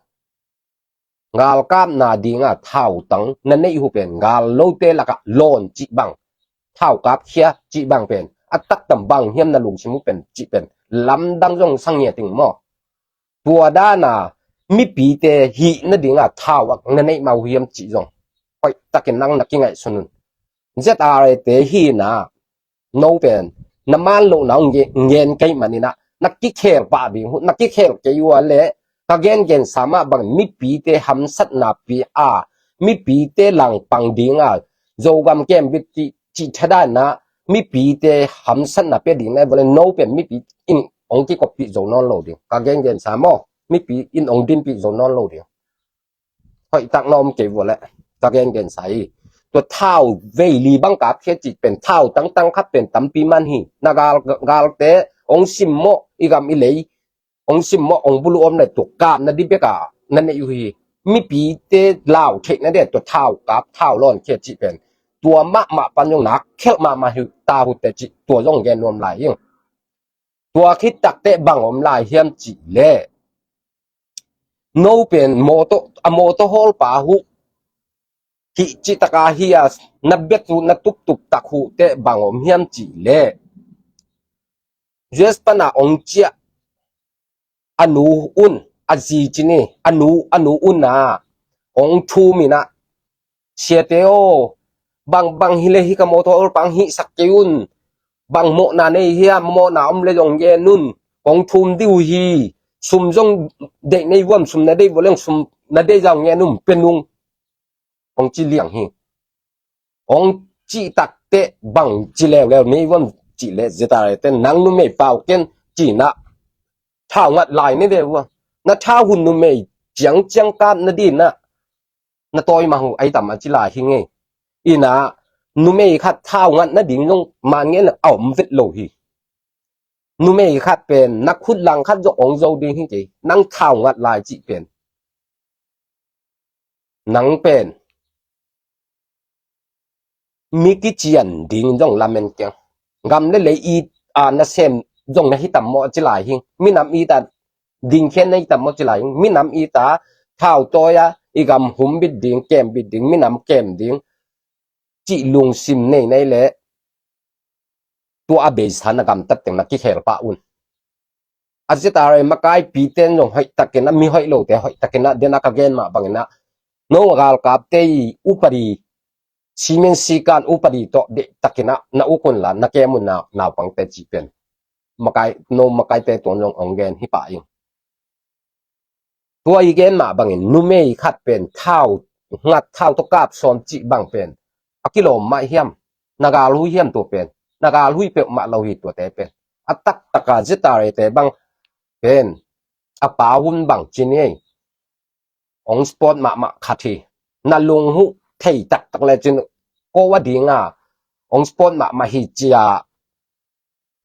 Galkapna ding a thau tang na neih uh pen gal lote lak ah lawn cih bang, thau kap khia cih bang pen a taktak bang hiam na lungsim uh pen cih pen lamdang zong sang ngiat ing maw? Tua dana mipite hih nadinga thau a na neih mah uh hiam cih zong hoihtakin nang na kingaihsun un. Z R A te hina no pen na man lohna hong ngen kei maninah na kikhel pah ding uh, na kikhel kei uh a le ka gengensa mah bang mipite hamsatna pi a mipite langpang dinga Zogam kembit cih thadanna mipite hamsatna pia ding na vole no pen mipi in hong kikoppih zo nawn lo ding ka gengensa maw? Mipi in hong dinpih zo nawn lo ding. Hoihtak na om kei vua leh ka gengensa hi. Tua thau veili bang kap khia cih pen thau tangtang khat pen tampi man hi. Na gal, galte hong simmawh i gam i lei hong simmawh hong bulu om le tua kap na di beka na neih uh hi. Mipite lau theih na de tua thau kap thau lawn khia cih pen tua mahmah pan zong nak khelh mahmah hi ta hute cih tua zong gen nuam lai hi. Tua khit takteh bang om lai hiam cih leh no pen mawtaw a mawtaw hawlpa huh hih cih taka hi a na bek uh na tuptup tak huh teh bang om hiam cih leh U S pana ong ciah a nu un a zi cini a nu a nu un a ong thum inah siate aw bang bang hi le hi ka mawtaw hawlpa hong hihsak kei un. Bang mawhna nei hiam mawhna om le zong gen un. Kong thum diu hi. Sum zong deih nei vuam sum na deih vua leng sum na deih zong gen un pe nung. Kong ci liang hi. Kong cih takteh bang ci leuleu nei vuam cih le zeta le te nang numei pau ken cih na thau ngat lai ni ve vua. Na thau hun numei ciang ciang kap na di na na tawi mah uh ai tam a ci lai hi ngei. Ina numei khat thau ngat na ding zong man ngei na a om vet lo hi. Numei khat pen na khut lang khat zong ong zo ding hi kei nang thau ngat lai cih pen. Nang pen mi kician ding zong lamen kiang. Gam le lei it a nasem zong na hi tam maw a ci lai hi. Minam it a dingkhian na hi tam maw ci lai hi. Minam it a thau tawi a i gam hum bit ding kem bit ding minam kem ding cih lungsim nei nei le tua a beisa na gamtat teng na kikhel pah un. A zeta rei makaipite in zong hoih takin a mi hoih lote hoih takin a dena ka gen mah bangin a no galkapte i upadi simen sikan upadi tawh deih takin a na ukun la na kem un na naupangte cih pen makai no makaite tuan zong ong gen hi pah ing. Tua i gen mah bangin numei khat pen thau ngat thau tawh kap sawm cih bang pen a kilawm mah hiam? Na galhui hiam tua pen? Na galhui peuhmah lo hi tuate pen. A taktaka zeta rei te bang pen a pa hun bang ci ni ei. Ong sport mahmah khat hi. Na lung huh thei taktak le cin ko a dinga ong sport mahmah hi cia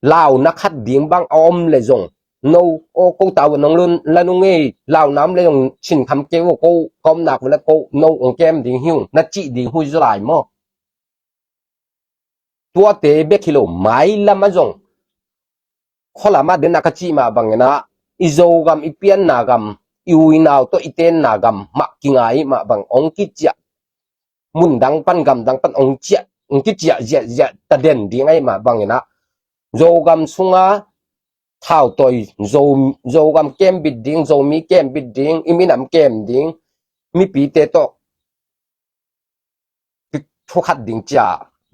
launa khat ding bang a om le zong no o ko tau nong lun la nung ei launa om le zong cin kham kei o ko ka om nak le ko no ong kem ding hi ung na cih ding hui zalai maw? Tuate bek hi lo mailam a zong khualam a den a ka cih mah bangin a i Zogam i pianna gam i uinau tawh i tenna gam mah kingai mah bang ong kiciah mun dang pan gam dang pan ong ciah ong kiciah ziahziah ta den ding ahi mah bangin a Zogam sunga thau tawi Zo Zogam kem bit ding Zomi kem bit ding i minam kem ding mipite tawh thukhat ding cia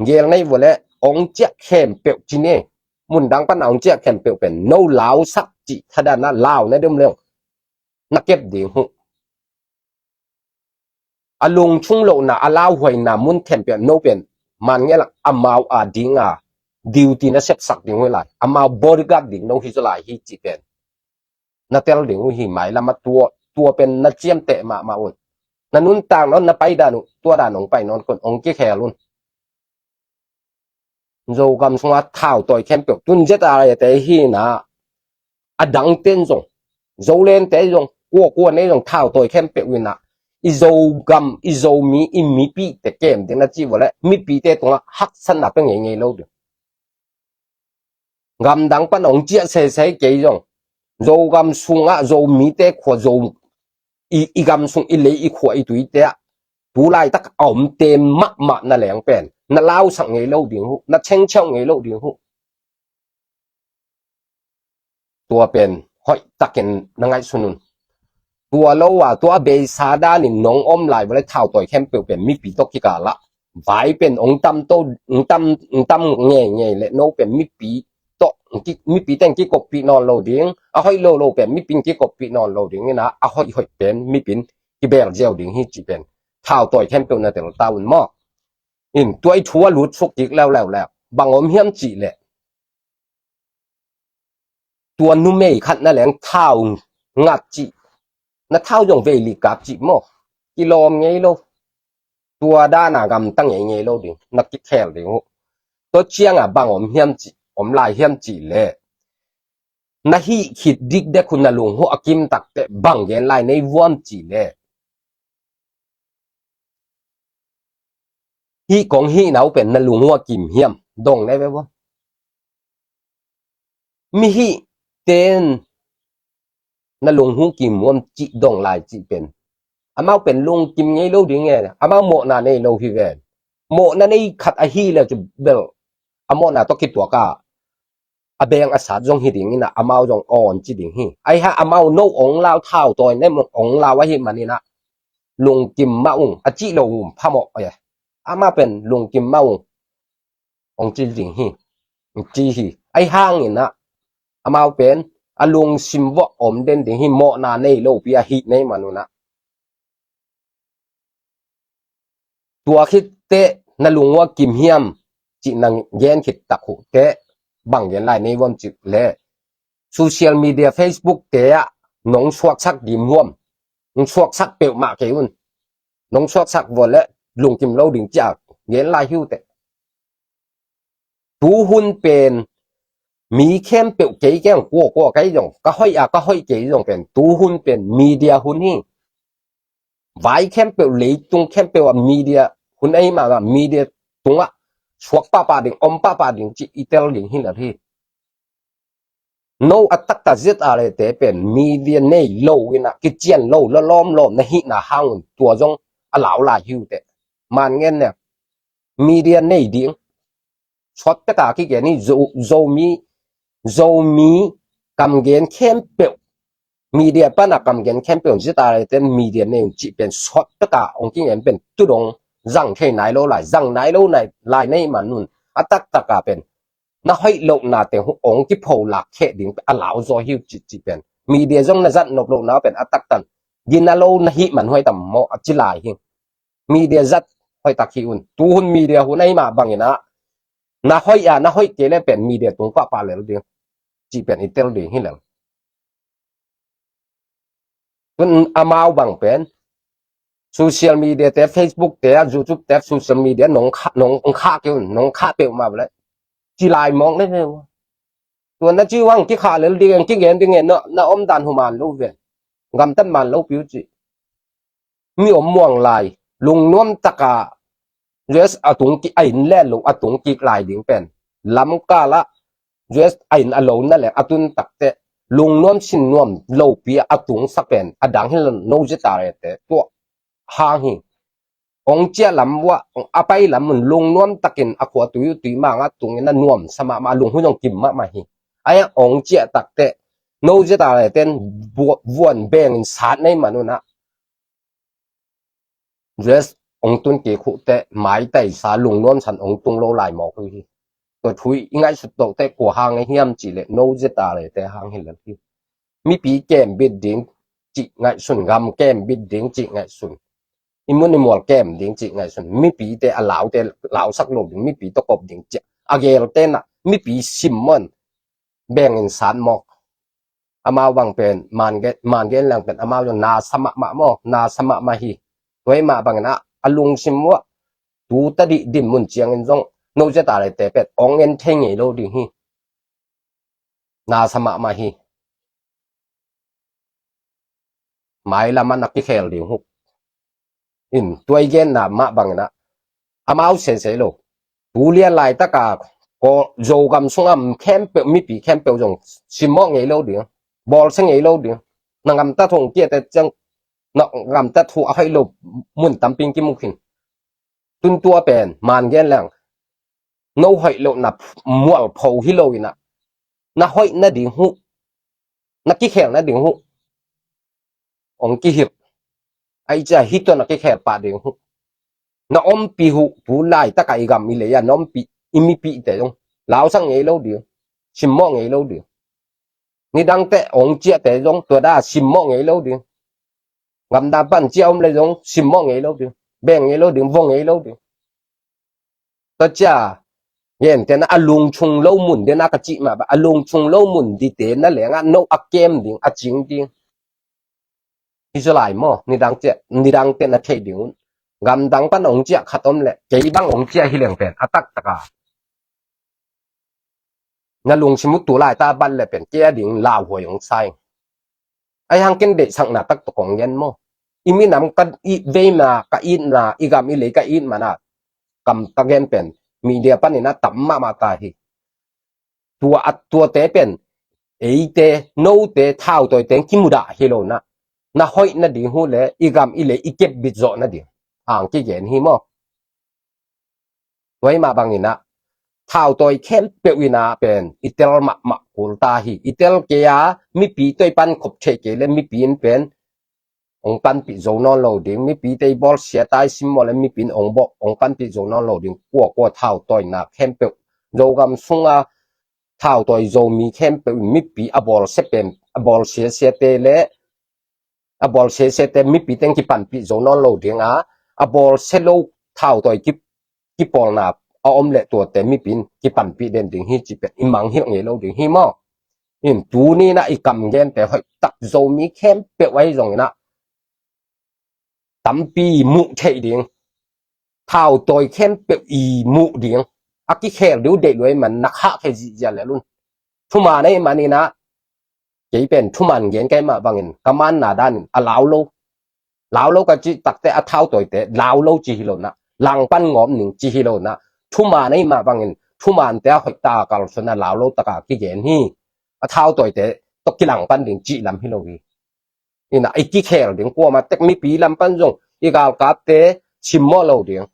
gel nei vua le ong ciah khempeuh ci ne mun dang pan a ong ciah khempeuh pen no lausak cih thadan a lau na dem leong na kep ding huh. A lungchung lohna a lauhuaina mun khempeuh no pen man ngel amau a dinga duty na sepsak ding uh lai amau bodyguard ding no hi zaw lai hi cih pen na tel ding uh hi mailam a tua tua pen na ciamteh mahmah un. Na nuntak nawn na pai dan uh tua dan ong pai nawn kun ong kikhel un. Zogam sunga thau tawi khempeuh tun zeta te hina a dang ten zong Zolente zong kua kua nei zong thau tawi khempeuh ina i Zogam i Zomi i mipite kem ding na ci vua le mipite tunga haksatna pe ngei ngei lo ding. Gam dang pan ong ciah seisei kei zong Zogam sungah Zomite khua Zo i, i gam sung i lei i khua i tuite ah tu laitak a omte mahmah na leng pen na lausak ngei lo ding uh, na chengcheuh ngei lo ding uh. Tua pen hoih takin na ngaihsun un. Tua lo a, tua beisa danin nong om lai vua le thautawi khempeuh pen mipi tawh kikal ah vai pen ong tam to, ong tam, ong tam ngeingei le no pen mipi tawh, mipi teng kikoppih nawn lo ding, a hoih lo lo pen mipi in kikoppih nawn lo ding ina, a hoih hoih pen mipi in kibel ziau ding hi cih pen thautawi khempeuh na tel ta un maw. In tua i thu a lut suk kik leuleu le bang om hiam cih leh tua numei khat na leng thau ngat cih, na thau zong vei likap cih maw, kilawm ngei lo. Tua dana gamta ngei ngei lo ding, na kikhel ding uh. Tua cianga bang om hiam cih, om lai hiam cih leh na hih khit dikdek uh na lung uh a kim takteh bang gen lai nei vuam cih leh hih kong hih nau pen na lung uh a kim hiam dong ne ve vuam. Mi hih ten na lung uh kim vuam cih dong lai cih pen amau pen lungkim ngei lo ding e, amau mawhna nei lo hi ven. Mawhna nei khat ahi le cu bel a mawhna tawh kituak a a beng a sat zong hi ding ina amau zong awn ci ding hi. Ahi ha amau no ong lau thau tawi nem ong lau ahi man ina lungkim mah ung a cih lo um phamawh e. Amau pen lungkim mah ung ong ci ding hi. Ci hi. Ahi hang ina amau pen a lungsim vuah om den ding hi, mawhna nei lo pi a hih nei man una. Tua khit teh na lung uh a kim hiam cih na gen khit tak uh teh bang gen lai nei vuam cih leh social media Facebook te ah nong suaksak dim vuam, nong suaksak peuhmah kei un, nong suaksak vua leh lungkim lo ding ciah gen lai hi uh teh. Tu hun pen mi khempeuh kei keng kua kua kei zong ka hoih a ka hoih kei zong pen tu hun pen media hun hi. Vai khempeuh leitung khempeuh a media hun ahi mah a media tungah suak pahpah ding om pahpah ding cih i tel ding hi lel hi. No a taktak Z R A te pen media nei lo ina kician lo lawlawm lawm na hihna hang un tua zong a lau lai hi uh teh. Man ngen ne media nei ding suak peka kigen hi. Zo, Zomi, Zomi kamgen khempeuh media pana kamgen khempeuh Z R A ten media nei un cih pen suak peka ong kingen pen tu dong zang thei nai lo lai, zang nai lo nai lai nei man un a taktaka pen na hoih lohna teng ong kipho lak kheh ding a lau zaw hi uh cih cih pen media zong na zat nop lohna pen a taktan gina lo na hih man huai tam maw a ci lai hi. Media zat hoih tak hi un. Tu hun media hun ahi mah bangin ah na hoih a na hoih kei le pen media tung pahpah lel ding cih pen i tel ding hi lel. Tun amau bang pen social media te, Facebook te, YouTube te, social media nong kha, nong, nong kha kei un, nong kha peuhmah le ci lai mawk le ve. Tua na ci uh ang kikha lel ding, kigen ding e, na, na om dan hu man lo ve. Gamtat man lo piu ci. Mi om muang lai lungnuam taka U S a tung ki a in le lo a tung kik lai ding pen lamkal ah U S a in a lo na le a tun takte lungnuam sinnuam lopi a tung sak pen a dang hi lo no zeta rete tua hang hi. Ong ciah lam uah a pai lam un lungnuam takin a khua tui uh tui mang a tungin a nuam sa mahmah a lung hun ong kim mahmah hi. Ai ong ciah takte no zeta reten vuan bengin sat nei man un ah dress ong tun kik uh teh maitai sa lungnuam san ong tung lo lai mawk uh hi. Tua thu i ngaihsut tawh teh kua hang a hiam cih leh no zeta rete hang hi lel hi. Mipi kem bit ding cih ngaihsun, gam kem bit ding cih ngaihsun, i mun i mual kem ding cih ngaihsun, mipi te a lau te lausak lo ding, mipi tawh kop ding cih a gel te na mipi simmon bengin sat mawk. Amau bang pen man gen, man gen lang pen amau zong na sa mahmah maw, na sa mahmah hi. Tua hi mah bangin ah a lungsim uah tu ta dih din mun ciangin zong no zeta rete pen ong en thei ngei lo ding hi. Na sa mahmah hi. Mailam ah na kikhel ding uh. In tua i genna mah bangin ah amau sese lo. Tu lian laitaka Zogam sungah khempeuh mipi khempeuh zong simmawh ngei lo ding, bawlsia ngei lo ding. Na gamtat hong kiate ciang na gamtat hu a hoih lo mun tamping kimu khin. Tun tua pen man gen leng no hoih lohna mualpho hi lo inah, na hoih nading huh, na kikhel nading huh ong kihilh. Ahi cia hih tawh na kikhel pah ding huh. Na ompih huh, tu laitakah i gam i lei ah na ompih i mipihte zong lausak ngei lo ding, simmawh ngei lo ding. Nidangte ong ciahte zong tua da simmawh ngei lo ding. Gamdang pan ciah om le zong simmawh ngei lo ding, beng ngei lo ding, vong ngei lo ding. Tua cia gente na a lungchung lo mun dena ka cih mah bang, a lungchung lo mun dite na lengah no a kem ding, a cing ding. Hi zaw lai maw, nidang cia, nidangte na theih ding un. Gamdang pan ong ciah khat om le kei bang ong ciah hi leng pen a taktaka na lungsim uh tu laita bat le pen kei a ding lauhuai ong sai. Ahi hang ken deihsakna taktak kong gen maw. I minam ka it veina, ka itna, i gam i lei ka it mana kam ka gen pen media panin a tam mahmah ta hi. Tua a tuate pen eite, note, thautawite kimudah hi lo na, na hoih nading huh le i gam i lei i kepbit zawh nading hang kigen hi maw. Tua hi mah bangin ah thautawi khempeuh in ah pen i tel mahmah kul ta hi. I tel kei a mipi tawh i pan khop theih kei le mipi in pen ong panpih zo nawn lo ding. Mipite i bawlsia ta i simmawh le mipi in ong bawh ong panpih zo nawn lo ding. Kuakua thautawina khempeuh, Zogam sunga thautawi Zomi khempeuh in mipi a bawlsia pen, a bawlsia siate le a bawlsia siate mipi teng kipanpih zo nawn lo ding a, a bawlsia lo thautawi ki, kipawlna a om le tuate mipi in kipanpih den ding hi cih pen i mangngilh ngei lo ding hi maw. In tuni in ah i kam gente hoih tak Zomi khempeuh ahi zongin ah tampi muh theih ding, thautawi khempeuh i muh ding, a kikhel ding uh deih lua ahih man na khahkhia zihziah lel un. Thuman ahih manin ah kei pen thuman gen ka hih mah bangin ka manna danin a lau lo, lau lo ka cih takte a thautawite lau lo ci hi lo in ah, langpan ngawm ning ci hi lo in ah, thuman ahih mah bangin thumante a hoih taka kalsuan a lau lo taka kigen hi. A thautawite tawh kilangpan ding cih lam hi lo hi. In ah i kikhel ding, kuamah tek mipi lam pan zong i galkapte simmawh lo ding.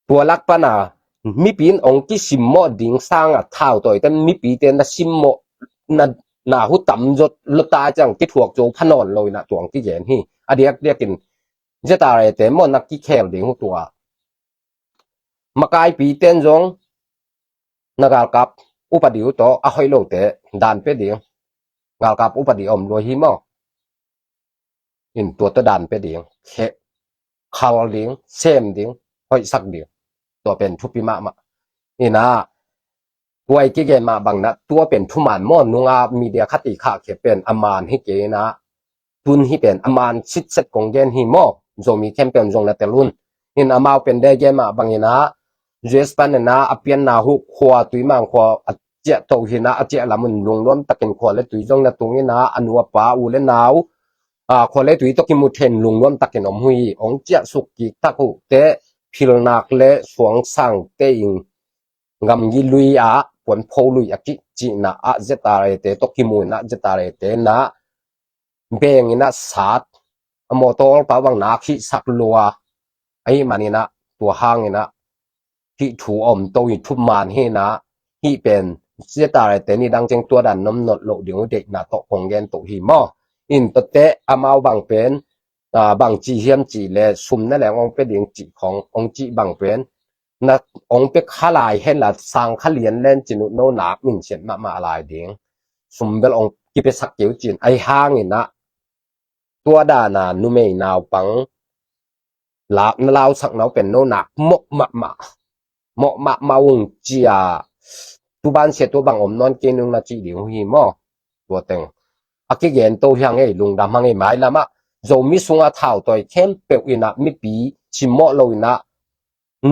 Tua lak pana mipi in ong kisimmawh ding sanga thautawite mipite na simmawh na, na hu tam zot lo ta ciang kithuak zo pha nawn lo in ah tua ong kigen hi. A diakdiakin Z R A te maw na kikhel ding uh tua. Makaipite in zong na galkap upadi uh tawh a hoih lote dan pia ding. Galkap upadi om lua hi maw. In tua tawh dan pia ding, khe, khal ding, sem ding, hoihsak ding. Tua pen thupi mahmah. In ah tua i kigen mah bang in ah tua pen thuman maw, nunga media khat i khahkhia pen a man hi kei in ah, tun hi pen a man sitset kong gen hi maw. Zomi khempeuh in zong na tel un. In amau pen de gen mah bangin ah U S pan in ah a pianna uh khua Tuimang khua a ciah to hi in ah, a ciah lam un lungnuam takin khua le tui zong na tung in ah a nu a pa u le nau, a, khua le tui tawh kimu thei in lungnuam takin om uh hi. Ong ciah suk kik tak uh teh Philnak le Suangsangte in Gamgi lui ah Puanpho lui a kicihna ah Z R A te tawh kimu in ah Z R A te in ah beng in ah sat, a mawtaw pau bang nak hihsak lua ahih manin ah tua hangin ah hih thu a om to hi. Thuman hi in ah hih pen Z R A te nidang ciang tua dan na om nawn loh ding uh deihna tawh kong gen to hi maw. In tuate amau bang pen, a, bang ci hiam cih le sum na leng ong pia ding cih khong ong cih bang pen na ong pia kha lai hen la sang kha lian len cin uh no nak minsiat mahmah lai ding. Sum bel ong kipiasak kei uh cin ahi hangin ah tua dana numei naupang la, na lausak nau pen no nak mawh mahmah, mawh mahmah ung cia. Tu bansia tua bang om nawn kei nung na cih ding uh hi maw. Tua teng a kigen to hi hang ei, lungdam hang ei. Mailamah Zomi sunga thautawi khempeuh in ah mipi simmawh lo in ah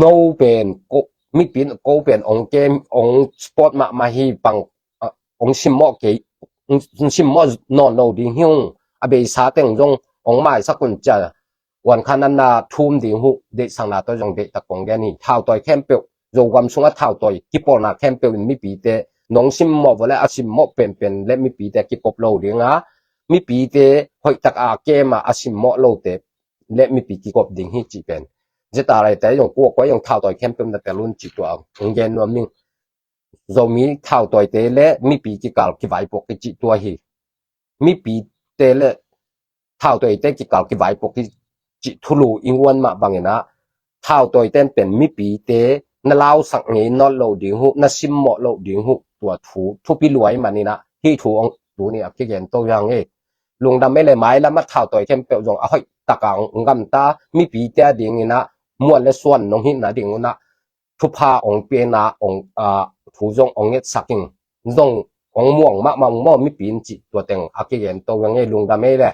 no pen ko, mipi in ko pen ong kem, ong support mahmah hi bang, a, ong simmawh kei, ong simmawh nawn lo ding hi ung. A beisa teng zong ong maisak un cia. Wan khan an na thum ding uh deihsakna tawh zong deihtak kong gen hi. Thautawi khempeuh, Zogam sunga thautawi kipawlna khempeuh in mipite nong simmawh vawh le a simmawh penpen le mipite kikop lo ding a, mipite hoihtak a kem a a simmawh lote le mipi kikop ding hi cih pen Zeta lai te zong kua kua zong thau tawi khempeuh na tel un cih tua hong gen nuam ning. Zomi thau tawite le mipi kikal kivaipuak kici tua hi. Mipite le thau tawite kikal kivaipuak kici thulu i guan mah bangin ah, thau tawite pen mipite na lausak ngei nawn lo ding uh, na simmawh lo ding uh, tua thu thupi luai manin ah, hih thu hong tuni a kigen to hi hang e. Lungdam ei le, mailam a thau tawi khempeuh zong a hoih taka hong gamta, mipite a dingin ah muan le suan nong hihna ding un ah thupha hong piakna hong, ah, thu zong hong ngetsak in, zong hong muang mahmah ung maw mipi in cih tua teng a kigen to hi hang e. Lungdam ei le.